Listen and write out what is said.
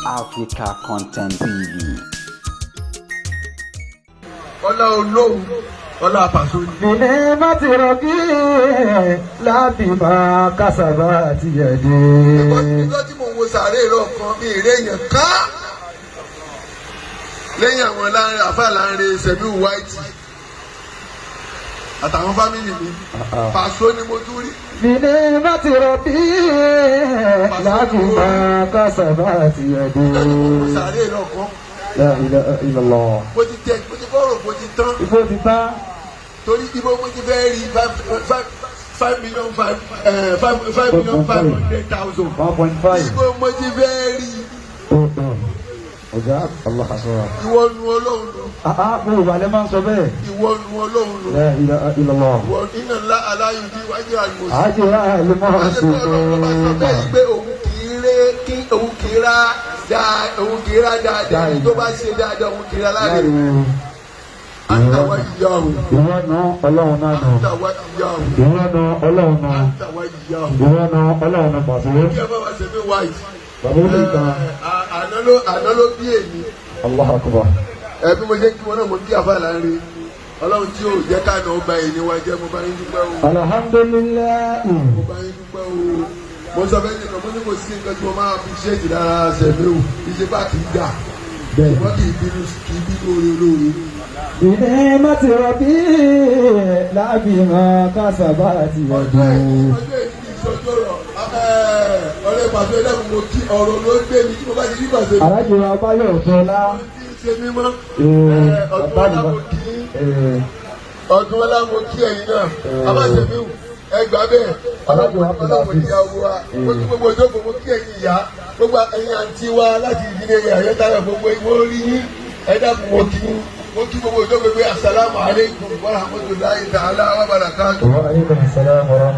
Africa Content TV. Ọlá olóhùn, ọlá àpàṣọ ni. بنعمة ربي لا بما كسبت يدي. Ìjọ tí mò ń wo sàárè lọ́ọ̀kan mi ìrè èèyàn ká lẹ́yìn àwọn láńrè àfáà láńrè sẹ̀mí white àtàwọn family mi, Pàṣọ ni mo tún rí. بنعمة ربي لا بما كسبت Ìjọ tí mò ń wo يدي. sàárè lọ́ọ̀kan, لا إله إلا الله. mo ti tẹ, mo ti fọ́rọ̀, mo ti tán. Ibo ti tán. Torí ibo mo ti fẹ́ rí five five five million five five 5,500,000? 1.5. Ibo mo ti fẹ́ rí? Ọ̀gá, Allah akbar. Ìwọ nu Ọlọ́run nu. Àá, mo wà lẹ́ máa ń sọ bẹ́ẹ̀. Ìwọ nu Ọlọ́run nu. لا إله إلا الله. Ìwọ iná ńlá aláyùdí wájú àlùmọ̀sí. Àjẹ́ àlùmọ́. Àti pé Ọlọ́run bá sọ bẹ́ẹ̀ yìí pé òun kì í ré kí òun kì í rá dáa, òun kì í rá dáadáa. Ẹni tó bá ṣe dáadáa, òun kì í rá láre. Àtàwọn ìyá o. Ìwọ nu Ọlọ́run náà nù. Àtàwọn ìyá o. Ìwọ nu Ọlọ́run nù. Àtàwọn ìyá o. Ìwọ nu Ọlọ́run nù, Pàṣẹ. Kí ẹ bá wa ṣe mí wáyé. Bàbá ó lè tán. Àná ló bí èmi. Allah akbar. Ẹ bí mo ṣe ń kí wọn náà, mo kí àfa láàrin Ọlọ́run tí yóò jẹ́ káàná ọba yìí ni wá jẹ́. Mo bá yín dúpẹ́ o. Alhamdulillahi. Mo bá yín dúpẹ́ o. Mo sọ fẹ́ nìkan, mo ní kò sí nǹkan tí mo máa appreciate lára sẹ̀mí o, iṣẹ́ bá kì í dà, ṣùgbọ́n kì í bínú, kì í bínú oore olóore. بنعمة ربي لا بما كسبت Ọjọ́ يدي. Ọjọ́ èyí kì í ṣọjọ́ rọ̀. Ọ̀rẹ́ pàṣẹ, ẹlẹ́kùn, mo kí ọ̀rọ̀ ló gbé mi tí mo bá ti rí pàṣẹ mi. Alájọ Abáyọ̀ Tọ́lá. Tí ń ṣe mímọ́. Ọdún ọlá, mo kí ọdún ọlá, mo kí ẹ̀yin náà, abáṣẹ́mi ẹ gbà bẹ́ẹ̀. Ọlọ́run ìyá wa, mo kí gbogbo ìjókòó, mo kí ẹ̀yin ìyá, gbogbo ẹ̀yin àǹtí wa láti ìdílé Àyẹ́táyọ̀, gbogbo ìwọ orí yín, ẹ dákun, mo kí yín. Mo kí gbogbo ìjókòó pé asalaamu aleykum wa rahmatulahi ta'ala wa barakatuh. وعليكم السلام ورحمة